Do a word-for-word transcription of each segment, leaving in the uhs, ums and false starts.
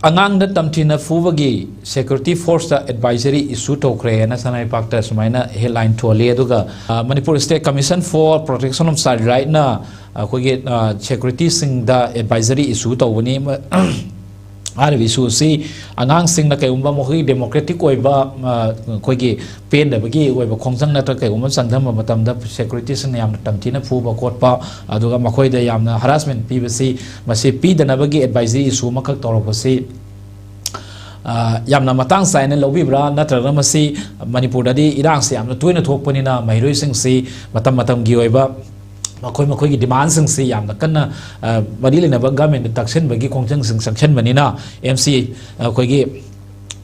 ꯑꯉꯥꯡꯗ ꯇꯝꯊꯤꯅ ꯐꯨꯕꯒꯤ security forceꯇ advisory issue ꯇꯧꯈ꯭ꯔꯦꯅ ꯁꯅꯥꯏꯄꯥꯛꯇ ꯁꯨꯃꯥꯏꯅ headline ꯊꯣꯜꯂꯤ꯫ ꯑꯗꯨꯒ, ꯑ, Manipur State Commission for Protection of Child Rightꯅ ꯑꯩꯈꯣꯏꯒꯤ, ꯑ, securityꯁꯤꯡꯗ advisory issue ꯇꯧꯕꯅꯤ꯫ ꯃ-, ꯍꯥꯏꯔꯤꯕ issue ꯑꯁꯤ ꯑꯉꯥꯡꯁꯤꯡꯅ ꯀꯩꯒꯨꯝꯕ ꯃꯈꯣꯏꯒꯤ democratic ꯑꯣꯏꯕ, ꯑ, ꯑꯩꯈꯣꯏꯒꯤ ꯄꯦꯟꯗꯕꯒꯤ ꯑꯣꯏꯕ ꯈꯣꯡꯖꯪ ꯅꯠꯇ꯭ꯔꯒ ꯀꯩꯒꯨꯝꯕ ꯆꯪꯊꯕ ꯃꯇꯝꯗ securityꯁꯤꯡꯅ ꯌꯥꯝꯅ ꯇꯝꯊꯤꯅ ꯐꯨꯕ ꯈꯣꯠꯄ, ꯑꯗꯨꯒ ꯃꯈꯣꯏꯗ ꯌꯥꯝꯅ harassment ꯄꯤꯕꯁꯤ, ꯃꯁꯤ ꯄꯤꯗꯅꯕꯒꯤ advisory issue ꯑꯃꯈꯛ ꯇꯧꯔꯛꯄꯁꯤ, ꯑ, ꯌꯥꯝꯅ ꯃꯇꯥꯡ ꯆꯥꯏꯅ ꯂꯧꯕꯤꯕ꯭ꯔꯥ? ꯅꯠꯇ꯭ꯔꯒꯅ ꯃꯁꯤ ꯃꯅꯤꯄꯨꯔꯗꯗꯤ ꯏꯔꯥꯡꯁꯤ ꯌꯥꯝꯅ ꯇꯣꯏꯅ ꯊꯣꯛꯄꯅꯤꯅ ꯃꯍꯩꯔꯣꯏꯁꯤꯡꯁꯤ ꯃꯇꯝ ꯃꯇꯝꯒꯤ ꯑꯣꯏꯕ ꯃꯈꯣꯏ ꯃꯈꯣꯏꯒꯤ demandꯁꯤꯡꯁꯤ ꯌꯥꯝꯅ ꯀꯟꯅ, ꯑ, ꯃꯔꯤ ꯂꯩꯅꯕ governmentꯗ ꯇꯛꯁꯤꯟꯕꯒꯤ ꯈꯣꯡꯖꯪꯁꯤꯡ ꯆꯪꯁꯤꯟꯕꯅꯤꯅ, M C, ꯑꯩꯈꯣꯏꯒꯤ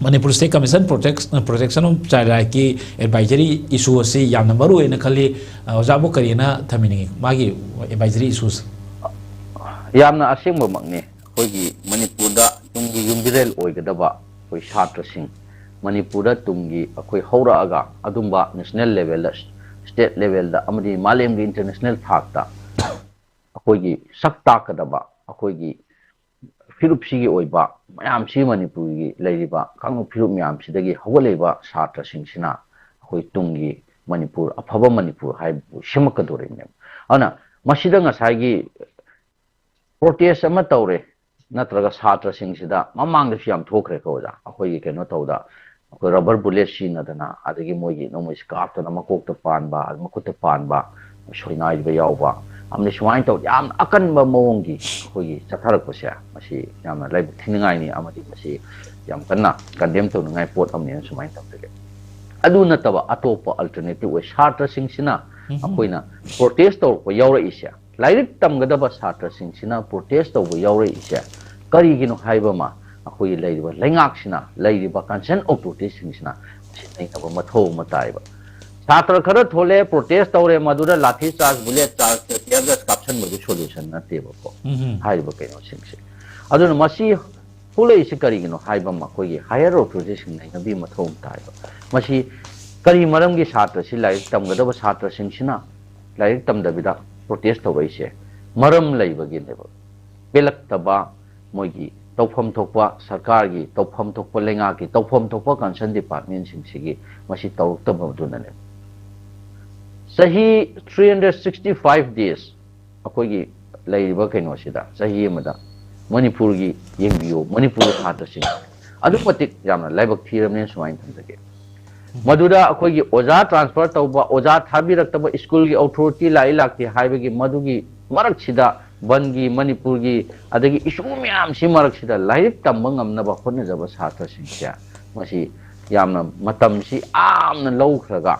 Manipur State Commission Protect-, Protection of Child Rightꯀꯤ advisory issue ꯑꯁꯤ ꯌꯥꯝꯅ ꯃꯔꯨ ꯑꯣꯏꯅ ꯈꯜꯂꯤ꯫ ꯑ, ꯑꯣꯖꯥꯕꯨ ꯀꯔꯤꯅ ꯊꯝꯕꯤꯅꯤꯡꯉꯤ ꯃꯥꯒꯤ advisory issueꯁꯦ? ꯌꯥꯝꯅ ꯑꯁꯦꯡꯕꯃꯛꯅꯤ꯫ ꯑꯩꯈꯣꯏꯒꯤ ꯃꯅꯤꯄꯨꯔꯗ ꯇꯨꯡꯒꯤ ꯌꯨꯝꯕꯤꯔꯦꯜ ꯑꯣꯏꯒꯗꯕ ꯑꯩꯈꯣꯏ ꯁꯥꯇ꯭ꯔꯁꯤꯡ, ꯃꯅꯤꯄꯨꯔꯗ ꯇꯨꯡꯒꯤ ꯑꯩꯈꯣꯏ ꯍꯧꯔꯛꯑꯒ ꯑꯗꯨꯝꯕ national levelꯗ, state levelꯗ ꯑꯃꯗꯤ ꯃꯥꯂꯦꯝꯒꯤ international ꯊꯥꯛꯇ ꯑꯩꯈꯣꯏꯒꯤ ꯁꯛ ꯇꯥꯛꯀꯗꯕ, ꯑꯩꯈꯣꯏꯒꯤ ꯐꯤꯔꯨꯞꯁꯤꯒꯤ ꯑꯣꯏꯕ ꯃꯌꯥꯝꯁꯤ, ꯃꯅꯤꯄꯨꯔꯒꯤ ꯂꯩꯔꯤꯕ ꯀꯥꯡꯂꯨꯞ ꯐꯤꯔꯨꯞ ꯃꯌꯥꯝꯁꯤꯗꯒꯤ ꯍꯧꯒꯠꯂꯛꯏꯕ ꯁꯥꯇ꯭ꯔꯁꯤꯡꯁꯤꯅ ꯑꯩꯈꯣꯏ ꯇꯨꯡꯒꯤ ꯃꯅꯤꯄꯨꯔ, ꯑꯐꯕ ꯃꯅꯤꯄꯨꯔ ꯍꯥꯏꯕꯕꯨ ꯁꯦꯝꯃꯛꯀꯗꯧꯔꯤꯕꯅꯦꯕ꯫ ꯑꯗꯨꯅ ꯃꯁꯤꯗ ꯉꯁꯥꯏꯒꯤ protest ꯑꯃ ꯇꯧꯔꯦ, ꯅꯠꯇ꯭ꯔꯒ ꯁꯥꯇ꯭ꯔꯁꯤꯡꯁꯤꯗ ꯃꯃꯥꯡꯗꯁꯨ ꯌꯥꯝ ꯊꯣꯛꯈ꯭ꯔꯦꯀꯣ ꯑꯣꯖꯥ, ꯑꯩꯈꯣꯏꯒꯤ ꯀꯩꯅꯣ ꯇꯧꯗ, ꯑꯩꯈꯣꯏ rubber bullet ꯁꯤꯖꯤꯟꯅꯗꯅ, ꯑꯗꯒꯤ ꯃꯣꯏꯒꯤ ꯅꯣꯡꯃꯩ ꯀꯥꯞꯇꯅ ꯃꯀꯣꯛꯇ ꯄꯥꯟꯕ, ꯃꯈꯨꯠꯇ ꯄꯥꯟꯕ, ꯁꯣꯏꯅꯥꯏꯕ ꯌꯥꯎꯕ, ꯑꯃꯗꯤ ꯁꯨꯃꯥꯏꯅ ꯇꯧ ꯌꯥꯝꯅ ꯑꯀꯟꯕ ꯃꯑꯣꯡꯒꯤ ꯑꯩꯈꯣꯏꯒꯤ ꯆꯠꯊꯔꯛꯄꯁꯦ, ꯃꯁꯤ ꯌꯥꯝꯅ ꯂꯥꯏꯕꯛ ꯊꯤꯅꯤꯡꯉꯥꯏꯅꯤ, ꯑꯃꯗꯤ ꯃꯁꯤ ꯌꯥꯝ ꯀꯟꯅ condemn ꯇꯧꯅꯤꯡꯉꯥꯏ ꯄꯣꯠ ꯑꯃꯅꯦꯅ ꯁꯨꯃꯥꯏꯅ ꯊꯝꯖꯒꯦ꯫ ꯑꯗꯨ ꯅꯠꯇꯕ ꯑꯇꯣꯞꯄ alternative ꯑꯣꯏ ꯁꯥꯇ꯭ꯔꯁꯤꯡꯁꯤꯅ ꯑꯩꯈꯣꯏꯅ protest ꯇꯧꯔꯛꯄ ꯌꯥꯎꯔꯛꯏꯁꯦ, ꯂꯥꯏꯔꯤꯛ ꯇꯝꯒꯗꯕ ꯁꯥꯇ꯭ꯔꯁꯤꯡꯁꯤꯅ protest ꯇꯧꯕ ꯌꯥꯎꯔꯛꯏꯁꯦ ꯀꯔꯤꯒꯤꯅꯣ ꯍꯥꯏꯕ ꯑꯃ, ꯑꯩꯈꯣꯏꯒꯤ ꯂꯩꯔꯤꯕ ꯂꯩꯉꯥꯛꯁꯤꯅ, ꯂꯩꯔꯤꯕ concerned authorityꯁꯤꯡꯁꯤꯅ ꯃꯁꯤ ꯅꯩꯅꯕ ꯃꯊꯧ ꯑꯃ ꯇꯥꯏꯕ꯫ ꯁꯥꯇ꯭ꯔ ꯈꯔ ꯊꯣꯛꯂꯛꯑꯦ, protest ꯇꯧꯔꯦ, ꯃꯗꯨꯗ ꯂꯥꯊꯤ charge, bullet charge, tear gas ꯀꯥꯞꯁꯟꯕꯗꯨ solution ꯅꯠꯇꯦꯕꯀꯣ꯫ ꯍꯥꯏꯔꯤꯕ ꯀꯩꯅꯣꯁꯤꯡꯁꯦ, ꯑꯗꯨꯅ ꯃꯁꯤ ꯊꯣꯛꯂꯛꯏꯁꯤ ꯀꯔꯤꯒꯤꯅꯣ ꯍꯥꯏꯕ ꯑꯃ ꯑꯩꯈꯣꯏꯒꯤ higher authorityꯁꯤꯡ ꯅꯩꯅꯕꯒꯤ ꯃꯊꯧ ꯑꯃ ꯇꯥꯏꯕ꯫ ꯃꯁꯤ ꯀꯔꯤ ꯃꯔꯝꯒꯤ ꯁꯥꯇ꯭ꯔꯁꯤ, ꯂꯥꯏꯔꯤꯛ ꯇꯝꯒꯗꯕ ꯁꯥꯇ꯭ꯔꯁꯤꯡꯁꯤꯅ ꯂꯥꯏꯔꯤꯛ ꯇꯝꯗꯕꯤꯗ protest ꯇꯧꯔꯛꯏꯁꯦ? ꯃꯔꯝ ꯂꯩꯕꯒꯤꯅꯦꯕ꯫ ꯄꯦꯜꯂꯛꯇꯕ, ꯃꯣꯏꯒꯤ ꯇꯧꯐꯝ ꯊꯣꯛꯄ ꯁꯔꯀꯥꯔꯒꯤ, ꯇꯧꯐꯝ ꯊꯣꯛꯄ ꯂꯩꯉꯥꯛꯀꯤ, ꯇꯧꯐꯝ ꯊꯣꯛꯄ concern departmentꯁꯤꯡꯁꯤꯒꯤ ꯃꯁꯤ ꯇꯧꯔꯛꯇꯕꯗꯨꯅꯅꯦꯕ꯫ ꯆꯍꯤ three hundred sixty five days ꯑꯩꯈꯣꯏꯒꯤ ꯂꯩꯔꯤꯕ ꯀꯩꯅꯣꯁꯤꯗ, ꯆꯍꯤ ꯑꯃꯗ ꯃꯅꯤꯄꯨꯔꯒꯤ ꯌꯦꯡꯕꯤꯌꯨ, ꯃꯅꯤꯄꯨꯔꯒꯤ ꯁꯥꯇ꯭ꯔꯁꯤꯡ ꯑꯗꯨꯛ ꯃꯇꯤꯛ ꯌꯥꯝꯅ ꯂꯥꯏꯕꯛ ꯊꯤꯔꯕꯅꯦꯅ ꯁꯨꯃꯥꯏꯅ ꯊꯝꯖꯒꯦ꯫ ꯃꯗꯨꯗ ꯑꯩꯈꯣꯏꯒꯤ ꯑꯣꯖꯥ transfer ꯇꯧꯕ, ꯑꯣꯖꯥ ꯊꯥꯕꯤꯔꯛꯇꯕ, ꯁ꯭ꯀꯨꯜꯒꯤ authority ꯂꯥꯛꯏ ꯂꯥꯛꯇꯦ ꯍꯥꯏꯕꯒꯤ ꯃꯗꯨꯒꯤ ꯃꯔꯛꯁꯤꯗ, ꯕꯟꯒꯤ, ꯃꯅꯤꯄꯨꯔꯒꯤ, ꯑꯗꯒꯤ issue ꯃꯌꯥꯝꯁꯤ ꯃꯔꯛꯁꯤꯗ ꯂꯥꯏꯔꯤꯛ ꯇꯝꯕ ꯉꯝꯅꯕ ꯍꯣꯠꯅꯖꯕ ꯁꯥꯇ꯭ꯔꯁꯤꯡꯁꯦ, ꯃꯁꯤ ꯌꯥꯝꯅ ꯃꯇꯝꯁꯤ ꯌꯥꯝꯅ ꯂꯧꯈ꯭ꯔꯒ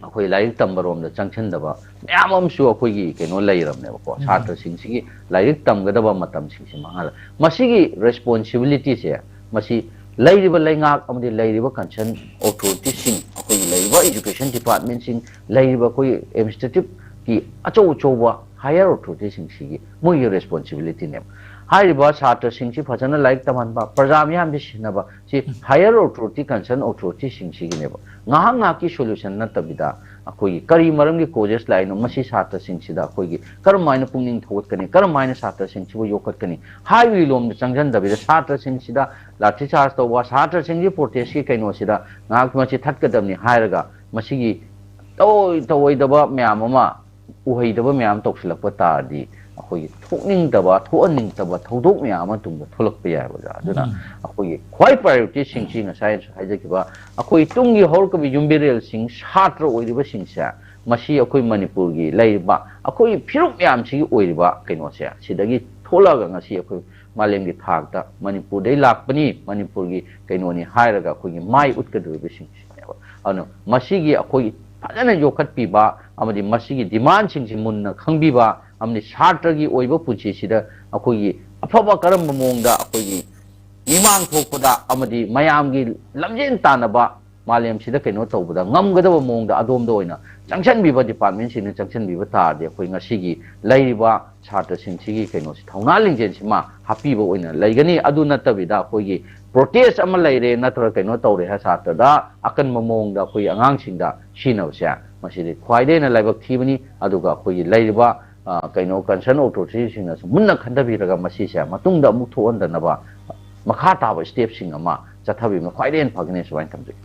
ꯑꯩꯈꯣꯏ ꯂꯥꯏꯔꯤꯛ ꯇꯝꯕ ꯔꯣꯝꯗ ꯆꯪꯁꯤꯟꯗꯕ ꯃꯌꯥꯝ ꯑꯃꯁꯨ ꯑꯩꯈꯣꯏꯒꯤ ꯀꯩꯅꯣ ꯂꯩꯔꯕꯅꯦꯕꯀꯣ꯫ ꯎꯝ꯫ ꯁꯥꯇ꯭ꯔꯁꯤꯡꯁꯤꯒꯤ ꯂꯥꯏꯔꯤꯛ ꯇꯝꯒꯗꯕ ꯃꯇꯝꯁꯤꯡꯁꯤ ꯃꯥꯡꯍꯜꯂ, ꯃꯁꯤꯒꯤ responsibilityꯁꯦ ꯃꯁꯤ ꯂꯩꯔꯤꯕ ꯂꯩꯉꯥꯛ ꯑꯃꯗꯤ ꯂꯩꯔꯤꯕ concern authorityꯁꯤꯡ, ꯑꯩꯈꯣꯏꯒꯤ ꯂꯩꯔꯤꯕ education departmentꯁꯤꯡ, ꯂꯩꯔꯤꯕ ꯑꯩꯈꯣꯏ administrativeꯀꯤ ꯑꯆꯧ ꯑꯆꯧꯕ higher authorityꯁꯤꯡꯁꯤꯒꯤ ꯃꯣꯏꯒꯤ responsibilityꯅꯦꯕ꯫ ꯍꯥꯏꯔꯤꯕ ꯁꯥꯇ꯭ꯔꯁꯤꯡꯁꯤ ꯐꯖꯅ ꯂꯥꯏꯔꯤꯛ ꯇꯝꯍꯟꯕ, ꯄ꯭ꯔꯖꯥ ꯃꯤꯌꯥꯝꯁꯤ ꯁꯤꯟꯅꯕ, ꯁꯤ higher authority, concern authorityꯁꯤꯡꯁꯤꯒꯤꯅꯦꯕ꯫ ꯉꯥꯏꯍꯥꯛ ꯉꯥꯏꯍꯥꯛꯀꯤ solution ꯅꯠꯇꯕꯤꯗ, ꯑꯩꯈꯣꯏꯒꯤ ꯀꯔꯤ ꯃꯔꯝꯒꯤ causes ꯂꯥꯛꯏꯅꯣ, ꯃꯁꯤ ꯁꯥꯇ꯭ꯔꯁꯤꯡꯁꯤꯗ ꯑꯩꯈꯣꯏꯒꯤ ꯀꯔꯝ ꯍꯥꯏꯅ ꯄꯨꯛꯅꯤꯡ ꯊꯧꯒꯠꯀꯅꯤ, ꯀꯔꯝ ꯍꯥꯏꯅ ꯁꯥꯇ꯭ꯔꯁꯤꯡꯁꯤꯕꯨ ꯌꯣꯛꯈꯠꯀꯅꯤ ꯍꯥꯏꯕꯒꯤ ꯂꯣꯝꯗ ꯆꯪꯁꯤꯟꯗꯕꯤꯗ, ꯁꯥꯇ꯭ꯔꯁꯤꯡꯁꯤꯗ ꯂꯥꯊꯤ ꯆꯥꯔꯖ ꯇꯧꯕ, ꯁꯥꯇ꯭ꯔꯁꯤꯡꯒꯤ protestꯀꯤ ꯀꯩꯅꯣꯁꯤꯗ ꯉꯥꯏꯍꯥꯛ ꯃꯁꯤ ꯊꯠꯀꯗꯕꯅꯤ ꯍꯥꯏꯔꯒ, ꯃꯁꯤꯒꯤ ꯇꯧꯑꯣꯏ ꯇꯧꯑꯣꯏꯗꯕ ꯃꯌꯥꯝ ꯑꯃ, ꯎꯍꯩꯗꯕ ꯃꯌꯥꯝ ꯇꯧꯁꯤꯜꯂꯛꯄ ꯇꯥꯔꯗꯤ, ꯑꯩꯈꯣꯏꯒꯤ ꯊꯣꯛꯅꯤꯡꯗꯕ, ꯊꯣꯛꯍꯟꯅꯤꯡꯗꯕ ꯊꯧꯗꯣꯛ ꯃꯌꯥꯝ ꯑꯃ ꯇꯨꯡꯗ ꯊꯣꯛꯂꯛꯄ ꯌꯥꯏ, ꯑꯣꯖꯥ꯫ ꯑꯗꯨꯅ ꯎꯝ꯫ ꯑꯩꯈꯣꯏꯒꯤ ꯈ꯭ꯋꯥꯏ priorityꯁꯤꯡꯁꯤ ꯉꯁꯥꯏ ꯑꯩꯅꯁꯨ ꯍꯥꯏꯖꯈꯤꯕ, ꯑꯩꯈꯣꯏ ꯇꯨꯡꯒꯤ ꯍꯧꯔꯛꯀꯕ ꯌꯨꯝꯕꯤꯔꯦꯜꯁꯤꯡ, ꯁꯥꯇ꯭ꯔ ꯑꯣꯏꯔꯤꯕꯁꯤꯡꯁꯦ, ꯃꯁꯤ ꯑꯩꯈꯣꯏ ꯃꯅꯤꯄꯨꯔꯒꯤ ꯂꯩꯔꯤꯕ ꯑꯩꯈꯣꯏ ꯐꯤꯔꯨꯛ ꯃꯌꯥꯝꯁꯤꯒꯤ ꯑꯣꯏꯔꯤꯕ ꯀꯩꯅꯣꯁꯦ, ꯁꯤꯗꯒꯤ ꯊꯣꯛꯂꯛꯑꯒ ꯉꯁꯤ ꯑꯩꯈꯣꯏ ꯃꯥꯂꯦꯝꯒꯤ ꯊꯥꯛꯇ ꯃꯅꯤꯄꯨꯔꯗꯩ ꯂꯥꯛꯄꯅꯤ, ꯃꯅꯤꯄꯨꯔꯒꯤ ꯀꯩꯅꯣꯅꯤ ꯍꯥꯏꯔꯒ ꯑꯩꯈꯣꯏꯒꯤ ꯃꯥꯏ ꯎꯠꯀꯗꯧꯔꯤꯕꯁꯤꯡꯁꯤꯅꯦꯕ꯫ ꯑꯗꯨꯅ ꯃꯁꯤꯒꯤ ꯑꯩꯈꯣꯏ ꯐꯖꯅ ꯌꯣꯛꯈꯠꯄꯤꯕ ꯑꯃꯗꯤ ꯃꯁꯤꯒꯤ demandꯁꯤꯡꯁꯤ ꯃꯨꯟꯅ ꯈꯪꯕꯤꯕ ꯑꯃꯗꯤ ꯁꯥꯇ꯭ꯔꯒꯤ ꯑꯣꯏꯕ ꯄꯨꯟꯁꯤꯁꯤꯗ ꯑꯩꯈꯣꯏꯒꯤ ꯑꯐꯕ ꯀꯔꯝꯕ ꯃꯑꯣꯡꯗ ꯑꯩꯈꯣꯏꯒꯤ ꯃꯤꯃꯥꯡ ꯊꯣꯛꯄꯗ ꯑꯃꯗꯤ ꯃꯌꯥꯝꯒꯤ ꯂꯝꯖꯦꯟ ꯇꯥꯟꯅꯕ ꯃꯥꯂꯦꯝꯁꯤꯗ ꯀꯩꯅꯣ ꯇꯧꯕꯗ ꯉꯝꯒꯗꯕ ꯃꯑꯣꯡꯗ ꯑꯗꯣꯝꯗ ꯑꯣꯏꯅ ꯆꯪꯁꯤꯟꯕꯤꯕ, departmentꯁꯤꯡꯅ ꯆꯪꯁꯤꯟꯕꯤꯕ ꯇꯥꯔꯗꯤ, ꯑꯩꯈꯣꯏ ꯉꯁꯤꯒꯤ ꯂꯩꯔꯤꯕ ꯁꯥꯇ꯭ꯔꯁꯤꯡꯁꯤꯒꯤ ꯀꯩꯅꯣꯁꯤ, ꯊꯧꯅꯥ ꯂꯤꯡꯖꯦꯜꯁꯤꯃ ꯍꯥꯞꯄꯤꯕ ꯑꯣꯏꯅ ꯂꯩꯒꯅꯤ꯫ ꯑꯗꯨ ꯅꯠꯇꯕꯤꯗ ꯑꯩꯈꯣꯏꯒꯤ protest ꯑꯃ ꯂꯩꯔꯦ ꯅꯠꯇ꯭ꯔꯒ ꯀꯩꯅꯣ ꯇꯧꯔꯦ ꯍꯥꯏ ꯁꯥꯇ꯭ꯔꯗ ꯑꯀꯟꯕ ꯃꯑꯣꯡꯗ ꯑꯩꯈꯣꯏꯒꯤ ꯑꯉꯥꯡꯁꯤꯡꯗ ꯁꯤꯖꯤꯟꯅꯕꯁꯦ, ꯃꯁꯤꯗꯤ ꯈ꯭ꯋꯥꯏꯗꯒꯤ ꯍꯦꯟꯅ ꯂꯥꯏꯕꯛ ꯊꯤꯕꯅꯤ꯫ ꯑꯗꯨꯒ ꯑꯩꯈꯣꯏꯒꯤ ꯂꯩꯔꯤꯕ ꯀꯩꯅꯣ, concern authority ꯁꯤꯡꯅꯁꯨ ꯃꯨꯟꯅ ꯈꯟꯊꯕꯤꯔꯒ ꯃꯁꯤꯁꯦ ꯃꯇꯨꯡꯗ ꯑꯃꯨꯛ ꯊꯣꯛꯍꯟꯗꯅꯕ ꯃꯈꯥ ꯇꯥꯕ step ꯁꯤꯡ ꯑꯃ ꯆꯠꯊꯕꯤꯕꯅ ꯈ꯭ꯋꯥꯏꯗꯒꯤ ꯍꯦꯟꯅ ꯐꯒꯅꯤ ꯁꯨꯃꯥꯏꯅ ꯊꯝꯖꯒꯦ꯫